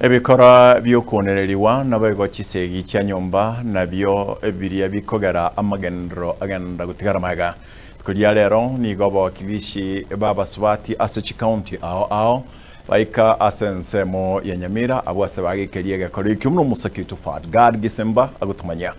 Ebikora byokonereriwa nabego chisegi cha nyomba nabyo ebiria bikogera amagendro agenda gutigara maga kuria lero nigo bawakilishi baba swati ase county ao ao baika asensemo ya Nyamira abwase bagikerie gakoro ikyumno musakitu fat God gisemba agutumanya.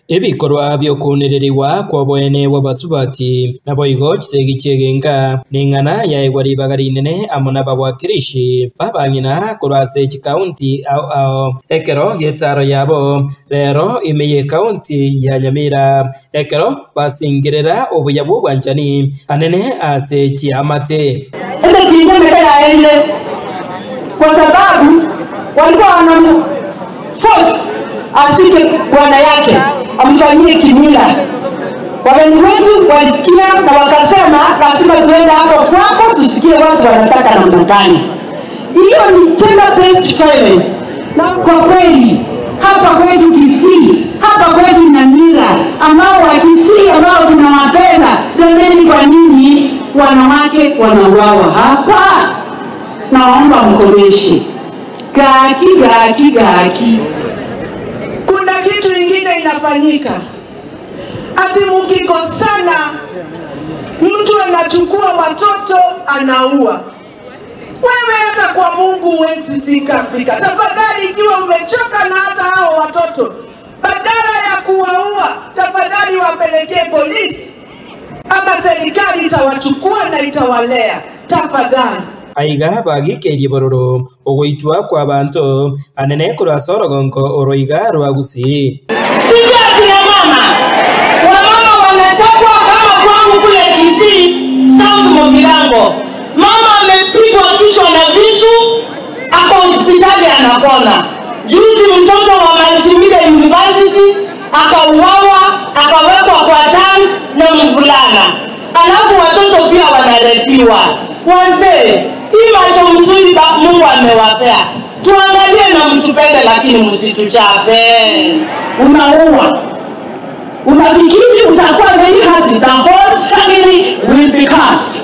Ebikorwa byokonereriwa kwa bwene wabasubati naboigo chisegi chegenga ningana yaegwa ribaga rinene amo n'abawakilishi babang'ina korwa county ao ao ekero getaro yabo rero imeye county ya Nyamira ekero basingirera obuya bw'obwanchani anene ase chiamate kwa sababu walikuwa wanamu force asike bwana yake amfanyie kimila. Wageni wetu walisikia na wakasema lazima tuende hapo kwako tusikie watu wanataka namna gani. Hiyo ni gender based violence. Na kwa kweli hapa kwetu Kisii, hapa kwetu Nyamira, ambao wa Kisii ambao tunawapenda, jameni, kwa nini wanawake wanauawa hapa? Naomba mkomeshe. Gaki gaki gaki. Kuna kitu ingine inafanyika. Ati mkikosana mtu anachukua watoto anaua. Wewe hata kwa Mungu huwezi fika fika. Tafadhali ikiwa umechoka na hata hao watoto, badala ya kuwaua, tafadhali wapelekee polisi ama serikali itawachukua na itawalea. Tafadhali. Aiga bagikerie bororo ogoitwa kwa bantu anene korwa sorogonko oroiga rwa Gusii. Sisi akina mama, wamama wanachapwa kama kwangu kule Kisii, South Mugirango. Mama amepigwa kichwa na visu, ako hospitali anapona. Juzi mtoto wa Multimedia University akauawa, akawekwa kwa tank na mvulana. Alafu watoto pia wanarepiwa. Wazee, hii macho mzuri Mungu amewapea. Tuangalie na mtupende, lakini msituchape. Unaua. Unafikiri utakuwa very happy, the whole family will be cursed.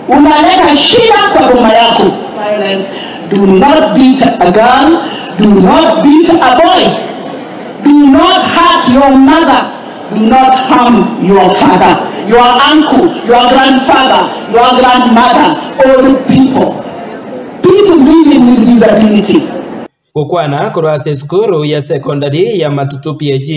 Unaleta shida kwa boma yako. Violence. Do not beat a girl, do not beat a boy. Do not hurt your mother, do not harm your father, your uncle, your grandfather, your grandmother, old people. People living with disability. Gukwana korwa sukuru ya sekondari ya Matutu PG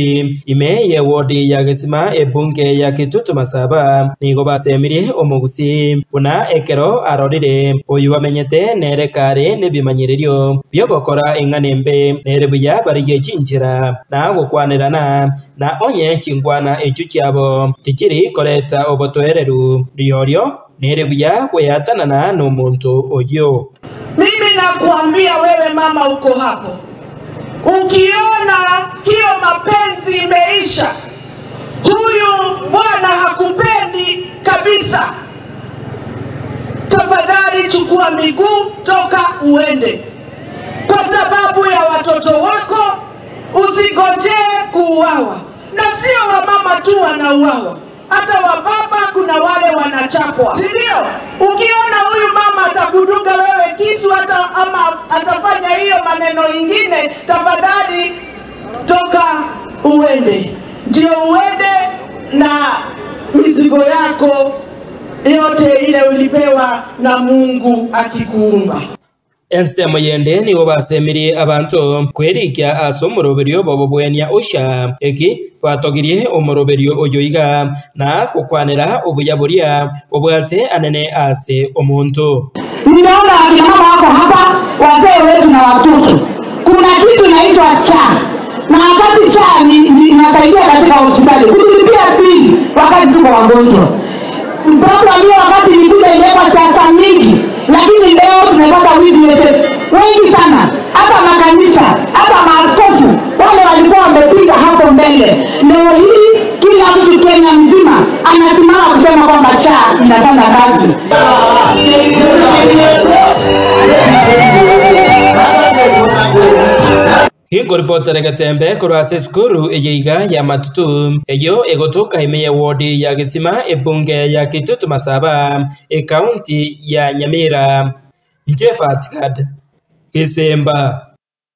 ime ye wodi ya Gesima ebunge ya Kitutu Masaba nigo basemirie omugusi buna ekero arorire oyu bamenyete nere kare nebimanyirerio byogokora eng'ana embe nere buya barigie chinchira na gukwanirana na onye chingwana echu chiabo tichiri koreta obotoereru riorio nere buya gweatanana n'omonto oyo. Mimi nakuambia wewe mama uko hapo, ukiona hiyo mapenzi imeisha, huyu bwana hakupendi kabisa, tafadhali chukua miguu, toka uende. Kwa sababu ya watoto wako, usingojee kuuawa. Na sio wamama tu wanauawa, hata wababa kuna wale wanachapwa. Ndio, ukiona huyu mama atakudunga wewe kisu hata ama atafanya hiyo maneno ingine, tafadhali toka uende. Ndio uende na mizigo yako yote ile ulipewa na Mungu akikuumba. Ensemo yende nigo basemirie abantu kwerikia ase omoroberio bobo bwenia osha eki batogirie omoroberio oyo iga na kukwanera obuya buria obwate anene ase omonto. Ninaona akina mama wako hapa, wazee wetu na watoto. Kuna kitu inaitwa CHA, na wakati CHA ni inasaidia katika hospitali kulipia bili wakati tuko wagonjwa. Mpaka mimi wakati nilikuja ilipa siasa mingi, lakini leo tumepata witnesses wengi sana, hata makanisa, hata maaskofu wale walikuwa wamepiga hapo mbele. Leo hii kila mtu Kenya mzima anasimama kusema kwamba CHA inafanya kazi. Hinkoripota Gatembe korwa sukuru eyeiga ya Matutu eyo egotoka ime ya wodi ya Gesima ebunge ya Kitutu Masaba e county ya Nyamira. Njefat Gad, Gisemba.